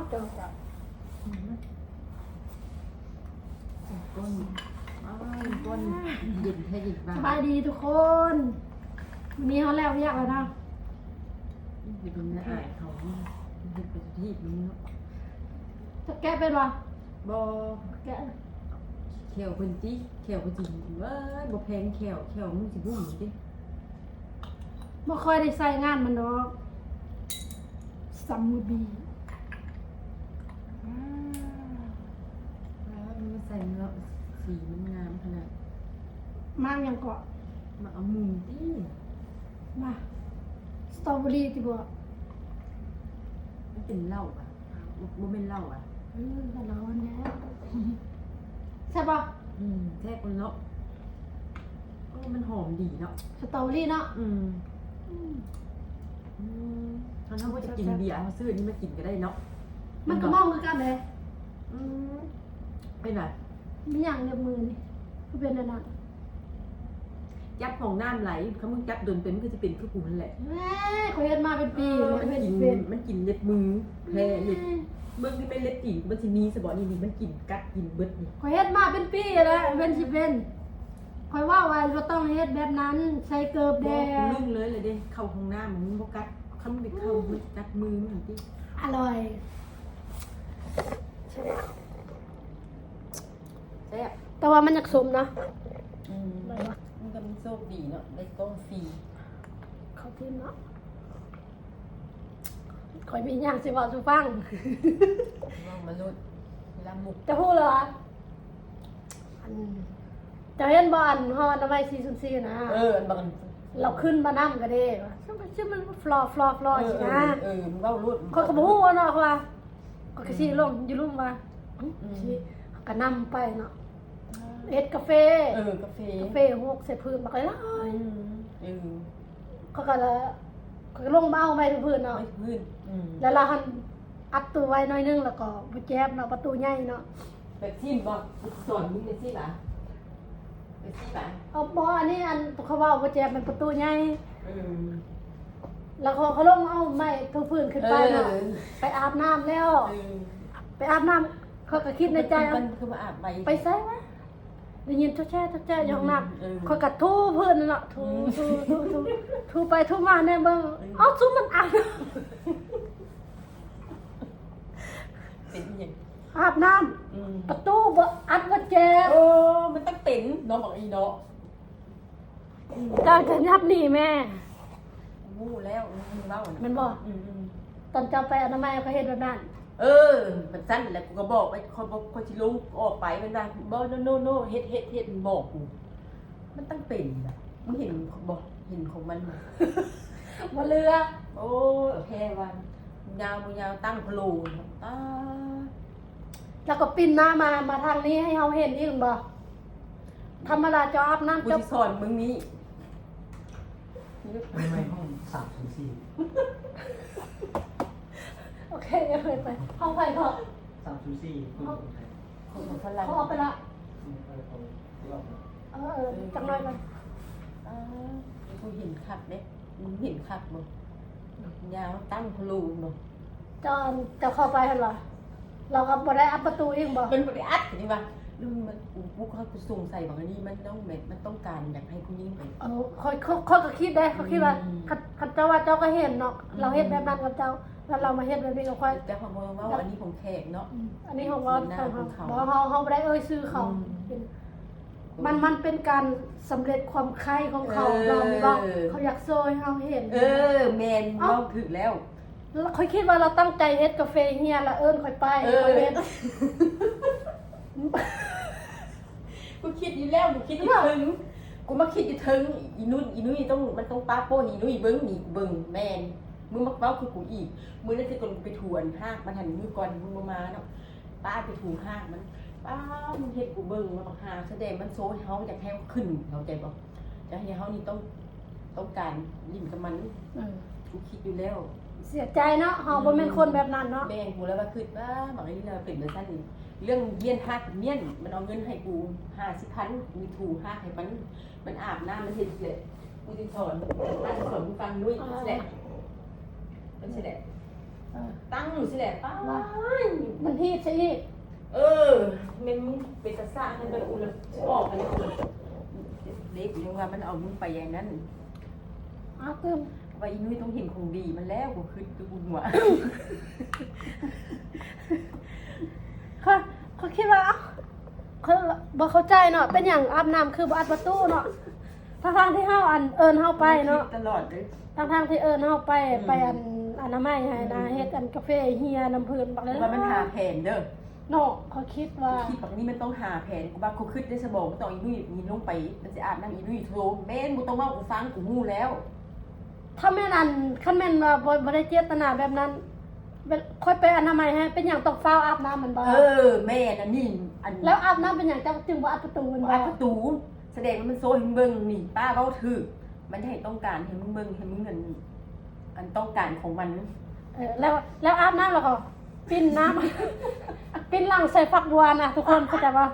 ເຈົ້າ ເຈົ້າ ອືມ ກ້ນ ອ້າວ ກ້ນເຢັນແທ້ເຢັນວ່າ ສະບາຍດີທຸກຄົນ ມື້ນີ້ເຮົາແລ້ວວຽກແລ້ວເນາະ ເຮັດເປັນອາຍເຂົາ ເຮັດເປັນທີ່ນີ້ເນາະ ຈະແກະເປັນບໍ່? ບໍ່ ແກະ ແຂ້ວເພິ່ນຕິ ແຂ້ວເພິ່ນຊິ ເອີຍ ບໍ່ແພງແຂ້ວ ແຂ້ວມັນຊິບຸ້ມຕິ ບໍ່ຄ່ອຍໄດ້ໃຊ້ງານມັນດອກ ສະມູດບີ ອືມ ແລ້ວມັນໃສ່ເນາະ ສີມັນງາມຂະໜາດ ໝາກຫຍັງເກາະ? ໝາກອາມຸນຕິ ມາ ສະຕໍເບີຣີຕິບໍ? ມັນເປັນເຫຼົ້າບະ? ບໍ່ ບໍ່ແມ່ນເຫຼົ້າຫວາ? ເອີ ກະເຫຼົ້າຫັ້ນແຫຼະ ແຊບບໍ່? ອືມ ແຊບເນາະ ເອີ ມັນຫອມດີເນາະ ສະຕໍເບີຣີເນາະ ອືມ ອືມ ອືມ ຄັນເຮົາບໍ່ຢາກກິນເບຍ ເຮົາຊື້ອັນນີ້ມາກິນກະໄດ້ເນາະ ມັນກະເມົາຄືກັນເດ້ ອືມ ເປັນຫຍັງ? ມີຫຍັງໃນມືນີ້ ຄືເປັນອັນນັ້ນ? ຈັບຟອງນ້ຳໄຫຼ ຄັນມຶງຈັບດົນໄປ ມັນກະຊິເປັນຄືກູຫັ້ນແຫຼະ ແມ່ ຂ້ອຍເຮັດມາເປັນປີແລ້ວ ມັນກິນ ເຮັດເປັນ ມັນກິນເລັບມືແທ້ ເລັບ ເບິ່ງທີ່ແມ່ນເລັບຕີນ ມັນຊິມີຊະບໍ ນີ້ ນີ້ ມັນກິນ ກັດກິນເບິດນີ້ ຂ້ອຍເຮັດມາເປັນປີແລ້ວ ເປັນຊິເປັນ ຂ້ອຍເວົ້າວ່າບໍ່ຕ້ອງເຮັດແບບນັ້ນ ໃສ່ເກີບແດ່ ບອກລຸງເລີຍລະເດ້ ເຂົ້າຫ້ອງນ້ຳມັນບໍ່ກັດ ຄັນມັນໄປເຂົ້າ ມັນກັດມືມັນຕິ ອະລ່ອຍ ແຊບ ແຕ່ວ່າມັນຢາກສົມນະ ອືມ ມັນກະມີໂຊກດີເນາະ ໄດ້ກ້ອງຟຣີ ເຂົ້າທີມເນາະ ຂ້ອຍມີຫຍັງຊິເວົ້າສູ່ຟັງ ເວົ້າມາໂລດ ລາມຸກ ຈະຮູ້ແລ້ວຫວາ? ອັນ ເຈົ້າເຫັນບໍ່ ອັນ ເຮົາອະນາໄມສີ່ສູນສີ່ນະ ເອີ ອັນບັກ ລາວຂຶ້ນມານຳກະເດ້ ວ່າ ຊື່ມັນຟລໍ ຟລໍ ຟລໍ ເອີ ຊີ້ນະ ເອີ ເອີ ເວົ້າໂລດ ຂ້ອຍກະບໍ່ຮູ້ເນາະ ເພາະວ່າ ຂ້ອຍກະຊິລົງຢູ່ລຸ່ມວ່າ ອືມ ຊິ ກະນຳໄປເນາະ ເຮັດກາເຟ ເອີ ກາເຟ ກາເຟຫົກໃສ່ພື້ນບັກຫຼາຍ ອືມ ເອີ ຂ້ອຍກະລະ ຂ້ອຍກະລົງມາເອົາໄມ້ຖືພື້ນເນາະ ໄມ້ຖືພື້ນ ອືມ ແລ້ວລາວຫັ້ນອັດຕູໄວ້ໜ້ອຍໜຶ່ງ ແລ້ວກໍບໍ່ແຈບເນາະ ປະຕູໃຫຍ່ເນາະ ແບບຊີ້ນບໍ່? ສອນມຶງແບບຊີ້ນຫວາ? ເອີ ບໍ່ ອັນນີ້ ອັນ ເຂົາເວົ້າບໍ່ແຈບ ມັນປະຕູໃຫຍ່ ເອີ ແລ້ວເຂົາ ເຂົາລົງເອົາໄມ້ຖູພື້ນຂຶ້ນໄປເນາະ ເອີ ໄປອາບນ້ຳແລ້ວ ເອີ ໄປອາບນ້ຳ ຂ້ອຍກະຄິດໃນໃຈ ເພິ່ນ ເພິ່ນມາອາບໄວ ໄປໃສຫວາ? ໄດ້ຍິນແຈະໆ ຢູ່ຫ້ອງນ້ຳ ເອີ ຂ້ອຍກະຖູພື້ນເນາະ ຖູ ອືມ ຖູ ຖູ ຖູ ຖູໄປຖູມາແນ່ເບິ່ງ ອືມ ເອົ້າ ຊຸມມັນອາບ ເປັນອີ່ຫຍັງ? ອາບນ້ຳ ອືມ ປະຕູບໍ່ ອັດບໍ່ແຈບ ເອີ ມັນຕ້ອງເປັນເນາະ ບາງອີເນາະ ອືມ ເຈົ້າຈະຫຍັບໜີແມ່ ຮູ້ແລ້ວ ເວົ້ານະ ແມ່ນບໍ່? ອືມ ອືມ ຕອນເຈົ້າໄປອະນາໄມເຂົາເຮັດແບບນັ້ນ ເອີ ແບບຊັ້ນແຫຼະ ກູກະບອກໄວ້ ຂ້ອຍບໍ່ ຂ້ອຍຊິລົງອອກໄປ ມັນວ່າ ບໍ່ ໂນ ໂນ ໂນ ເຮັດ ເຮັດ ເຮັດ ມັນບອກກູ ມັນຕ້ອງເປັນນະ ມຶງເຫັນບໍ່? ເຫັນຂອງມັນບໍ່? ບໍ່ເຫຼືອ ໂອ້ຍ ແພວ່າຍາວບໍ່ຍາວ ຕັ້ງພະໂລ ຕາຍ ແລ້ວກໍປິ່ນໜ້າມາ ມາທາງນີ້ໃຫ້ເຮົາເຫັນອີກແມ່ນບໍ່? ທຳມະດາເຈົ້າອາບນ້ຳ ກູຊິສອນມຶງນີ້ ໄປໄປຫ້ອງສາມສູນສີ່ ໂອເຄ ໄປໄປ ຫ້ອງໃຜເກາະ? ສາມສູນສີ່ ຫ້ອງໃຜ? ຂອງຝຣັ່ງ ເຂົາເອົາໄປລະ ອືມ ເອີ ເອີ ຈັກໜ້ອຍກ່ອນ ເອີ ກູເຫັນຄັກເດ້ ມຶງເຫັນຄັກບໍ່? ຍາວຕັ້ງພະໂລບໍ່? ເຈົ້າ ເຈົ້າເຂົ້າໄປຫັ້ນຫວາ? ລາວກໍບໍ່ໄດ້ອັດປະຕູອີກບໍ່? ເພິ່ນບໍ່ໄດ້ອັດ ເຫັນວ່າ ມັນ ກູ ກູ ກູສົງໄສວ່າອັນນີ້ມັນຕ້ອງແບບ ມັນຕ້ອງການຢາກໃຫ້ຜູ້ຍິງໄປ ເອີ ຂ້ອຍ ຂ້ອຍ ຂ້ອຍກໍຄິດເດ້ ຂ້ອຍຄິດວ່າ ອືມ ຄັນ ຄັນເຈົ້າວ່າເຈົ້າກໍເຫັນເນາະ ອືມ ລາວເຮັດແບບນັ້ນກັບເຈົ້າ ແລ້ວລາວມາເຮັດແບບນີ້ກັບຂ້ອຍ ແຕ່ເຮົາບໍ່ເວົ້າ ເຮົາ ອັນນີ້ຂອງແຂກເນາະ ອືມ ອັນນີ້ຂອງເຮົາ ສ່ວນໜ້າຂອງເຂົາ ເຮົາ ເຮົາ ເຮົາບໍ່ໄດ້ເອີ່ຍຊື່ເຂົາ ອືມ ເປັນ ມັນ ມັນເປັນການສຳເລັດຄວາມໃຄ່ຂອງເຂົາ ເອີ ເນາະ ແມ່ນບໍ່? ເຂົາຢາກໂຊໃຫ້ເຮົາເຫັນ ເອີ ແມ່ນ ເອົ້າ ເວົ້າຖືກແລ້ວ ຂ້ອຍຄິດວ່າລາວຕັ້ງໃຈເຮັດກາເຟເຮຍ ລະເອີ້ນຂ້ອຍໄປ ເອີ ຂ້ອຍເຮັດ ກູຄິດຢູ່ແລ້ວ ກູຄິດຢູ່ເທິງ ກູມາຄິດຢູ່ເທິງ ອີນຸ້ຍ ອີນຸ້ຍຕ້ອງ ມັນຕ້ອງປະໂປ້ອີນຸ້ຍເບິ່ງ ນີ້ເບິ່ງ ແມ່ນ ມຶງມາເວົ້າຄືກູອີກ ມື້ນັ້ນຄືຕອນກູໄປຖວນຮາກມັນຫັ້ນ ມື້ກ່ອນມຶງບໍ່ມາເນາະ ປ້າໄປຖວນຮາກມັນ ປ້າ ມັນເຮັດກູເບິ່ງວ່າບັກຫ່າ ສະແດງມັນໂຊໃຫ້ເຮົາ ຢາກໃຫ້ເຮົາຂຶ້ນ ເຂົ້າໃຈບໍ່? ຢາກໃຫ້ເຮົານີ້ຕ້ອງ ຕ້ອງການຫຼິ້ນກັບມັນ ເອີ ກູຄິດຢູ່ແລ້ວ ເສຍໃຈເນາະ ເຮົາ ອືມ ບໍ່ແມ່ນຄົນແບບນັ້ນເນາະ ແມ່ນ ກູລະວ່າຄິດວ່າ ບັກອີ່ລະເປັນຈັ່ງຊັ້ນ ເລື່ອງມ້ຽນຮາກມ້ຽນ ມັນເອົາເງິນໃຫ້ກູຫ້າສິບພັນ ກູຖູຮາກໃຫ້ມັນ ມັນອາບນ້ຳ ມັນເຮັດຈັ່ງຊີ້ແຫຼະ ກູຊິສອນ ອາດຈະສອນກູຟັງດ້ວຍ ອ່າ ຊີ້ແຫຼະ ເປັນຊີ້ແຫຼະ ເອີ ຕັ້ງ ຢູ່ຊີ້ແຫຼະ ປ້າ ມັນຮີດຊະອີກ. ເອີ ແມ່ນ ມຶງເປັນຕາສ້າງ ມັນໄປອຸລະ ອອກໄປເລີຍ. ເດັກຍັງວ່າມັນເອົາມຶງໄປອັນນັ້ນ. ອ້າວ ຕື່ມ ວ່າອີນຸ້ຍຕ້ອງເຫັນຂອງດີມັນແລ້ວ ກູຄຶດຢູ່ຫົວ. ຂ້ອຍ ຂ້ອຍຄິດວ່າ ເອົ້າ ຂ້ອຍບໍ່ເຂົ້າໃຈເນາະ ເປັນຫຍັງອາບນ້ຳຄືບໍ່ອັດປະຕູເນາະ ທັງໆທີ່ເຮົາ ອັນ ເອີ້ນເຮົາໄປເນາະ ຄິດຕະຫຼອດເລີຍ ທັງໆທີ່ເອີ້ນເຮົາໄປ ອືມ ໄປ ອັນ ອະນາໄມໃຫ້ນາ ອືມ ເຮັດ ອັນ ກາເຟເຮຍນ້ຳພື້ນບັກເລີຍ ວ່າມັນຫາແຜນເດີ. ເນາະ ຂ້ອຍຄິດວ່າ ຄິດບັກນີ້ມັນຕ້ອງຫາແຜນ ກູວ່າກູຄຶດໃນສະໝອງ ມັນຕ້ອງອີນຸ້ຍຍິງລົງໄປ ມັນຊິອາບນ້ຳອີນຸ້ຍໂທ ແມ່ນບໍ່ຕ້ອງເວົ້າກູຟັງ ກູຮູ້ແລ້ວ. ຖ້າແມ່ນ ອັນ ຄັນແມ່ນວ່າບໍ່ ບໍ່ໄດ້ເຈດຕະນາແບບນັ້ນ ເວລາຂ້ອຍໄປອະນາໄມໃຫ້ ເປັນຫຍັງຕ້ອງຟ້າວອາບນ້ຳແມ່ນບໍ່? ເອີ ແມ່ນ ອັນນີ້ ອັນ ແລ້ວອາບນ້ຳເປັນຫຍັງເຈົ້າຈຶ່ງບໍ່ອັດປະຕູແມ່ນບໍ່? ບໍ່ອັດປະຕູ ສະແດງວ່າມັນໂຊໃຫ້ມຶງເບິ່ງ ນີ້ ປ້າເວົ້າຖືກ. ມັນຈະໃຫ້ຕ້ອງການໃຫ້ມຶງເບິ່ງ ໃຫ້ມຶງ ອັນ ອັນຕ້ອງການຂອງມັນ. ເອີ ແລ້ວ ແລ້ວອາບນ້ຳແລ້ວກໍປິ່ນນ້ຳ ປິ່ນຫຼັງໃສ່ຝັກບົວນະ ທຸກຄົນເຂົ້າໃຈບໍ່?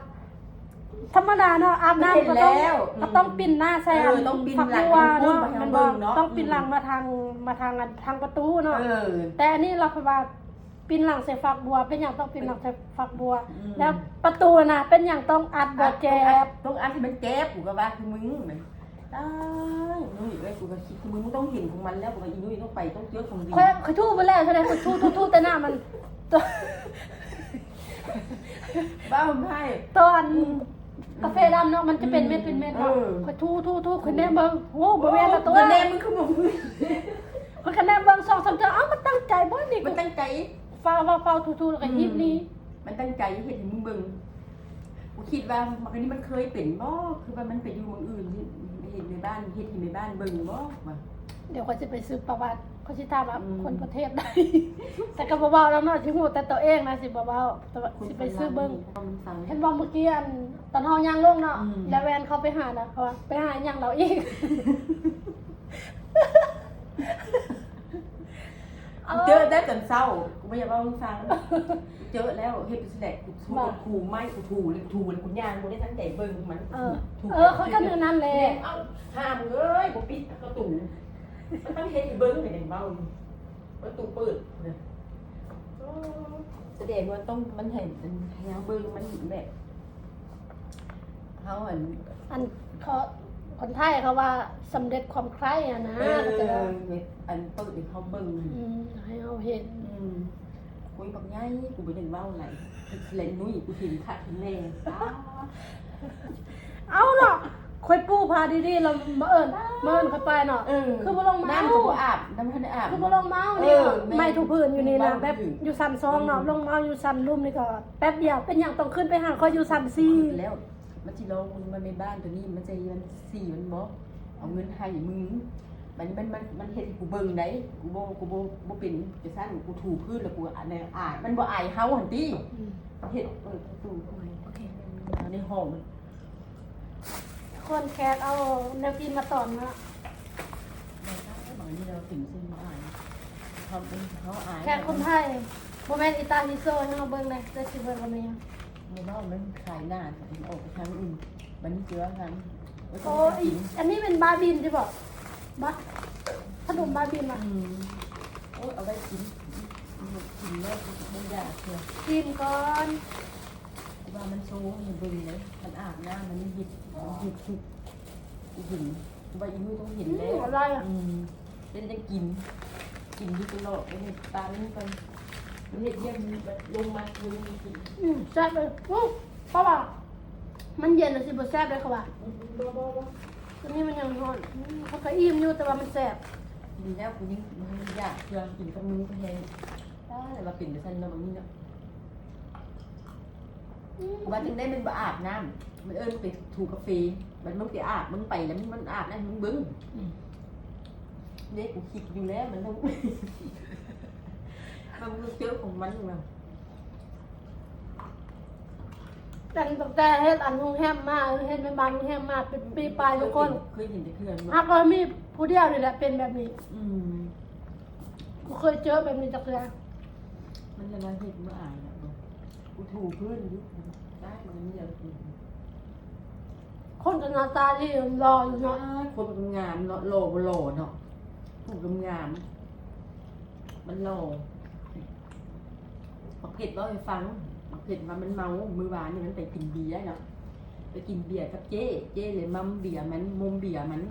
ທຳມະດາເນາະ ອາບນ້ຳກໍຕ້ອງ ເຫັນແລ້ວ ກໍຕ້ອງປິ່ນໜ້າໃສ່ ເອີ ອັນ ຕ້ອງປິ່ນ ຝັກບົວເນາະ ໃຫ້ເຮົາເບິ່ງເນາະ ແມ່ນບໍ່? ຕ້ອງປິ່ນຫຼັງມາທາງ ອືມ ມາທາງ ອັນ ທາງປະຕູເນາະ. ເອີ ແຕ່ອັນນີ້ລາວເພິ່ນວ່າ ປິ່ນຫຼັງໃສ່ຝັກບົວ ເປັນຫຍັງຕ້ອງປິ່ນຫຼັງໃສ່ຝັກບົວ? ອືມ ແລ້ວປະຕູນະ ເປັນຫຍັງຕ້ອງອັດບໍ່ແຈບ? ຕ້ອງອັດ ຕ້ອງອັດໃຫ້ມັນແຈບ ກູກໍວ່າຄືມຶງ ຕາຍ ນຸ້ຍເອີຍ ກູກໍຄິດຄືມຶງ ມຶງຕ້ອງເຫັນຂອງມັນແລ້ວ ກູວ່າອີນຸ້ຍຕ້ອງໄປ ຕ້ອງເຈີຂອງດີ. ຂ້ອຍ ຂ້ອຍຖູໄປແລ້ວ ສະແດງຂ້ອຍຖູ ຖູ ຖູແຕ່ໜ້າມັນ ເວົ້າໃຫ້ ຕອນ ອືມ ກາເຟດຳເນາະ ມັນຈະເປັນເມັດ ອືມ ເປັນເມັດເນາະ ເອີ ຂ້ອຍຖູ ຖູ ຖູ ຂ້ອຍແນມເບິ່ງ ໂອ້ ບໍ່ແມ່ນລະຕົວະ ແນມມັນຄືບໍ່ ຂ້ອຍກໍແນມເບິ່ງສອງສາມເທື່ອ ເອົ້າ ມັນຕັ້ງໃຈບໍ່ນີ້ ມັນຕັ້ງໃຈ ຟ້າວ ຟ້າວ ຟ້າວ ຖູ ຖູ ແລ້ວກໍ ອືມ ຮີບໜີ ມັນຕັ້ງໃຈເຮັດໃຫ້ມຶງເບິ່ງ. ກູຄິດວ່າບັກອັນນີ້ມັນເຄີຍເປັນບໍ່ ຄືວ່າມັນໄປຢູ່ເມືອງອື່ນ ເຮັດໃຫ້ແມ່ບ້ານ ເຮັດໃຫ້ແມ່ບ້ານເບິ່ງບໍ່ວ່າ. ດຽວຂ້ອຍຊິໄປສືບປະຫວັດ ຂ້ອຍຊິຖາມວ່າ ອືມ ຄົນປະເທດໃດ ແຕ່ກໍບໍ່ເວົ້າແລ້ວເນາະ ຊິຮູ້ແຕ່ຕົວເອງນະ ຊິບໍ່ເວົ້າ ແຕ່ວ່າຊິໄປສືບເບິ່ງ. ເຫັນບໍ່ມື້ກີ້ ອັນ ຕອນເຮົາຍ່າງລົງເນາະ ອືມ ແລ້ວແວ່ນເຂົ້າໄປຫານະ ເຂົາວ່າໄປຫາຫຍັງລາວອີກ. ເຈີແຕ່ຕອນເຊົ້າ ກູບໍ່ຢາກເວົ້າໃຫ້ຟັງ ເຈີແລ້ວເຮັດໄປຊີ້ແຫຼະ ກູ ກູໄມ້ ກູຖູເລີຍ ກູຖູເລີຍ ກູຍ່າງບໍ່ໄດ້ຕັ້ງໃຈເບິ່ງມັນ ເອີ ເອີ ຂ້ອຍກໍແນວນັ້ນແຫຼະ ເອົ້າ ຫ້າມເອີຍ ບໍ່ປິດປະຕູ ມັນຕ້ອງເຮັດໃຫ້ເບິ່ງ ໃຫ້ເຫັນເວົ້າຢູ່ ປະຕູເປີດ ສະແດງວ່າຕ້ອງ ມັນໃຫ້ ໃຫ້ເຮົາເບິ່ງ ມັນແບບ ເຮົາ ອັນ ອັນ ເຂົາ ຄົນໄທເຂົາວ່າສຳເລັດຄວາມໃຄຫັ້ນນະ ເອີ ເຂົາເຈົ້າວ່າ ອັນເປີດໃຫ້ເຮົາເບິ່ງ ອືມ ໃຫ້ເຮົາເຫັນ ອືມ ໂອ້ຍ ບັກໃຫຍ່ ກູບໍ່ໄດ້ເວົ້າຫຼາຍ ແລະນຸ້ຍ ກູເຫັນຄັກເຫັນແນ່ ເອົາເນາະ ຂ້ອຍປູຜ້າດີໆ ແລ້ວມາເອີ້ນ ມາເອີ້ນຂ້ອຍໄປເນາະ ເອີ ຄືບໍ່ລົງມາ ນ້ຳກໍບໍ່ອາບ ນ້ຳບໍ່ທັນໄດ້ອາບ ຄືບໍ່ລົງມານີ້ ເອີ ແມ່ນ ໄມ້ຖູພື້ນຢູ່ນີ້ນະ ແມ່ນ ແບບຢູ່ຊັ້ນສອງເນາະ ອືມ ລົງມາຢູ່ຊັ້ນລຸ່ມນີ້ກໍແປັບດຽວ ເປັນຫຍັງຕ້ອງຂຶ້ນໄປຫາຂ້ອຍຢູ່ຊັ້ນສີ່ ແລ້ວ ມັນຊິລອງເບິ່ງວ່າແມ່ບ້ານຕົວນີ້ມັນຈະ ມັນຊິມັນບໍ່ເອົາເງິນໃຫ້ມຶງ ມັນ ມັນ ມັນ ມັນເຮັດໃຫ້ກູເບິ່ງໄດ໋ ກູບໍ່ ກູບໍ່ ບໍ່ເປັນຈັ່ງຊັ້ນ ກູຖູພື້ນແລ້ວກູອາຍ ມັນບໍ່ອາຍເຮົາຫັ້ນຕິ ອືມ ເຮັດ ເປີດປະຕູ ໂອເຄ ໃນຫ້ອງ ຄົນແຂກເອົາແນວກິນມາຕ້ອນເນາະ ບາງທີເຮົາເປັນຄົນອາຍ ເຮົາ ເຮົາອາຍ ແຂກຄົນໄທ ບໍ່ແມ່ນອີຕາທີ່ໂຊໃຫ້ເຮົາເບິ່ງເດ້ ແຕ່ຊິເບິ່ງວ່າແມ່ນຫຍັງ ບໍ່ເວົ້າ ມັນຂາຍໜ້າ ອອກໄປທາງອື່ນ ບັດນີ້ເຈີທາງ ໂອ້ຍ ອັນນີ້ແມ່ນບາບິນຕິບໍ? ບາ ຂະໜົມບາບິນຫວາ? ອືມ ໂອ້ຍ ເອົາໄວ້ກິນ ກິນແລ້ວບໍ່ຢາກເທື່ອ ກິນກ່ອນ ວ່າມັນໂຊໃຫ້ເບິ່ງເດ້ ມັນອາບນ້ຳ ມັນເຮັດ ເຮັດທຸກ ເຫັນ ວ່າອີ່ໝູ່ຕ້ອງເຫັນແລ້ວ ອືມ ອະໄລ ອືມ ເປັນຈັ່ງກິນ ກິນຢູ່ຕະຫຼອດ ເຮັດຕາມນີ້ກ່ອນ ເຮັດວຽກນີ້ ລົງມາຄືນີ້ກິນ ອືມ ແຊບເລີຍ ອືມ ເພາະວ່າມັນເຢັນແລ້ວຊິບໍ່ແຊບເດ້ ເຂົາວ່າ ອືມ ບໍ່ ບໍ່ ບໍ່ ຕົວນີ້ມັນຍັງຮ້ອນ ອືມ ເຂົາກໍອີ່ມຢູ່ ແຕ່ວ່າມັນແຊບ ກິນແລ້ວ ກິນ ມັນຢາກເພື່ອກິນກັບໜູແຮງ ຕາຍ ວ່າເປັນຈັ່ງຊັ້ນເນາະ ບາງມື້ເນາະ. ອືມ ວ່າຈັ່ງໃດມັນບໍ່ອາບນ້ຳ ມັນເອີ້ນໄປຖູກາເຟ ບັດມຶງໄປອາບ ມຶງໄປແລ້ວມັນອາບນ້ຳໃຫ້ມຶງເບິ່ງ ອືມ ເດ້ ກູຄິດຢູ່ແລ້ວ ມັນຕ້ອງ ມັນຕ້ອງເຈີຂອງມັນວ່າ ອັນຕັ້ງແຕ່ເຮັດອັນໂຮງແຮມມາ ເຮັດແມ່ບ້ານໂຮງແຮມມາເປັນປີປາຍທຸກຄົນ ເຄີຍເຫັນແຕ່ເທື່ອ ຫາກວ່າມີຜູ້ດຽວນີ້ແຫຼະເປັນແບບນີ້ ອືມ ບໍ່ເຄີຍເຈີແບບນີ້ຈັກເທື່ອ ມັນລະເຮັດບໍ່ອາຍລະ ກູຖູພື້ນຢູ່ ໄດ້ມັນມີແລ້ວ ຄົນກໍໜ້າຕາດີ ຫຼໍ່ຢູ່ເນາະ ອ້າຍ ຄົນມັນງາມເນາະ ຫຼໍ່ບໍ່ຫຼໍ່ເນາະ ຜູ້ງາມໆ ມັນຫຼໍ່ ບັກເພັດເວົ້າໃຫ້ຟັງ ບັກເພັດວ່າມັນເມົາ ມື້ວານນີ້ມັນໄປກິນເບຍເນາະ ໄປກິນເບຍກັບເຈ້ ເຈ້ເລີຍໝ່ຳເບຍມັນ ມົມເບຍມັນ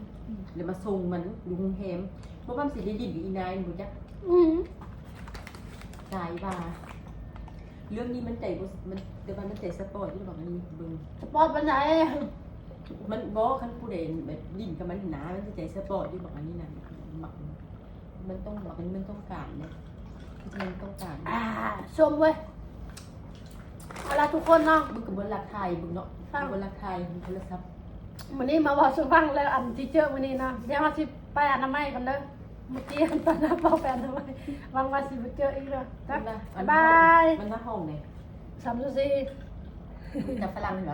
ເລີຍມາສົ່ງມັນຢູ່ໂຮງແຮມ ບໍ່ວ່າມັນຊິໄດ້ຫຼິ້ນກັບອີນາຍບໍ່ຈັກ ອືມ ຕາຍວ່າ ເລື່ອງນີ້ມັນໃຈບໍ່ ມັນ ແຕ່ວ່າມັນໃຈສະປອດຢູ່ດອກ ອັນນີ້ເບິ່ງ ສະປອດປານໃດ? ມັນບໍ່ ຄັນຜູ້ໃດແບບຫຼິ້ນກັບມັນຫັ້ນນາ ມັນຊິໃຈສະປອດຢູ່ ບັກອັນນີ້ນະ ມັກ ມັນຕ້ອງ ມັກ ມັນຕ້ອງການເດ້ ມັນຕ້ອງການ ອ່າ ຊົມເວີຍ ເອົາລະທຸກຄົນເນາະ ເບິ່ງກັບເບິ່ງຫຼັກຖ່າຍເບິ່ງເນາະ ຟັງ ເບິ່ງຫຼັກຖ່າຍໂທລະສັບ ມື້ນີ້ມາເວົ້າສູ່ຟັງແລ້ວ ອັນທີ່ເຈີມື້ນີ້ເນາະ ດຽວເຮົາຊິໄປອະນາໄມກ່ອນເດີ ເມື່ອກີ້ຕອນເຮົາເວົ້າໄປອະນາໄມ ຫວັງວ່າຊິບໍ່ເຈີອີກເດີ ບາຍບາຍ ມັນໜ້າຫ້ອງເດ້ ສາມສິບສີ່ ແຕ່ຝຣັ່ງເຫັນບໍ່?